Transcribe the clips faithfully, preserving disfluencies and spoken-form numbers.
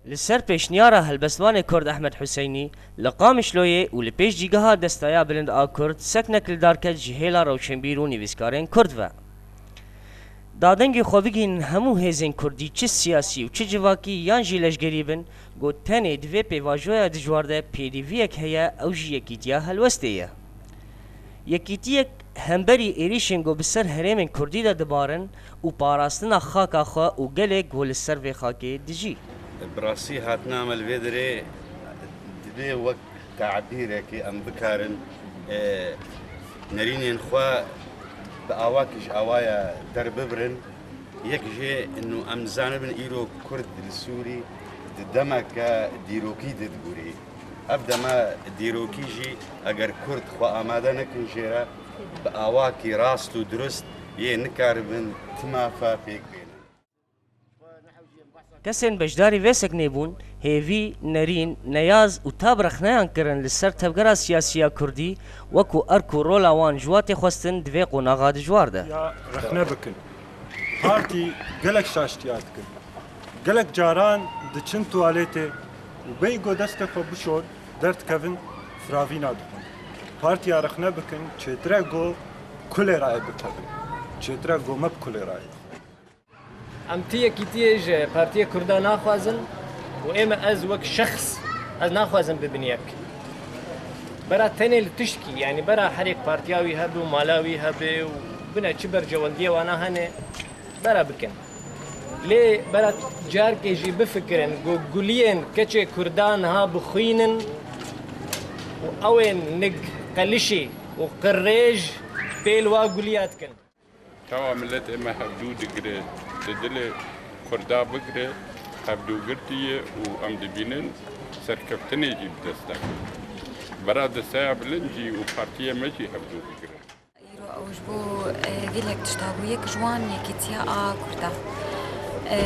Li ser pêşniyara helbestvanê Kurd Ehmed Huseynî, li Qamişloyê û li pêş cîgeha Desteya Bilind a Kurd seknek li dar ket ji hêla rewşenbîr û nivîskarên Kurd ve. Da dengê xwe bigihînin hemû hêzên Kurdî, çi siyasî û çi civakî yan jî leşgerî bin, got, tenê di vê pêvajoya dijwar de pêdiviyek heye, ew jî yekîtiya helwestê ye. Yekîtiyek hemberî êrîşên ku bi ser herêmên Kurdî de dibarin û parastina xaka xwe û gelê ku li ser vê xakê dijî. Bi rastî hatina me li vê derê divê wek tabîrekê em bikarin, e, nerînên xwe bi awakî ji awaya derbibirin. Yek jê inu em zanibin îro Kurd li Sûrî di demeke dîrokî de digurî. Ev dema dîrokî jî eger Kurd xwe amade nekin jê re, bi awakî rast û dirust yê nikaribin ti mafa pêk bênin. Kesên beşdarî vê seknê bûn, hêvî, nerîn, neyaz û tab rexneyan kirin li ser tevgera siyasî ya Kurdî, wekû erk û rola wan ji wa tê xwestin di vê qonaxa dijwar de. Ya rexne bikin. Partî gelek şaştiya dikin. Gelek caran diçin tuwaletê û bêyî ku destê xwe bişon, derdikevin, firavîna dixwin. Partiya rexne bikin, çêtir e ku kulê rayê bikevin. Çêtir e ku me bi kulê rayê bixwin. Em ti yekîtiyê ji Partiyê Kurda naxwazin û ê me, ez wek şexs, ez naxwazim bibin yek. Bera tenê li tiştkî, yanî bera herêk partiya wî hebe û mala wî hebe û bine çi berjewendiyê wana hene, bera bikin. Lê bera carkê jî bifikirin ku guliyên keçê Kurdan ha bixwînin û ew ên nig qelişî û qirêj pêl wa guliya dikin. Çawa miletê me hevdû digire, di dilê Kurda bigire, hevdûgirtî ye û em dibînin serkeftinê jî bi dest de. Bera Desteya Bilind jî û partiyê me jî hevdû digire. Îro ew ji bo, e, gelek tişta bû. Yek ji wan yekîtiya a Kurda. E,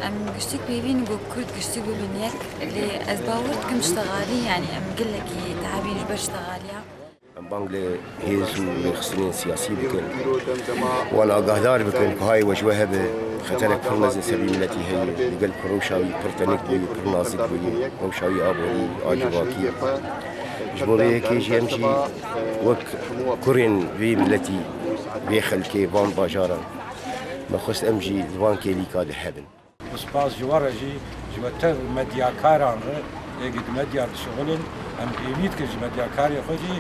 em giştik pêvîn ku Kurd giştik bibin yek, lê ez bawer dikim ştexalî, yanî em gelekî tehabîn ji ber ştexaliya. Em bang li hêz û rêxistinên siyasî bikin. Wan agahdar bikin ku hayê we ji we hebe, xeterek pir mezin ser vî miletî heye, li gel ku rewşa wî pir tenik bûye, pir nazik bûye, rewşa wî aborî, a civakî. Ji bo vê yekê jî em jî wek kurên vî miletî, vê xelkê, van bajaran, me xwest em jî li van kêlîka de hebin. Bi spas ji we re jî, ji we tev medyakaran re, ê gi di medya dişixulin, em hêvî dikin ji medyakarê xwe jî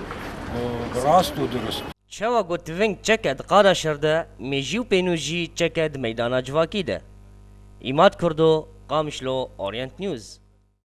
ku bi rast û dirust. Çawa got, tiving çeke di qada şer de, mêjî û pênûjî çeke di meydana civakî de. Îmad Kurdo, Qamişlo, Orient News.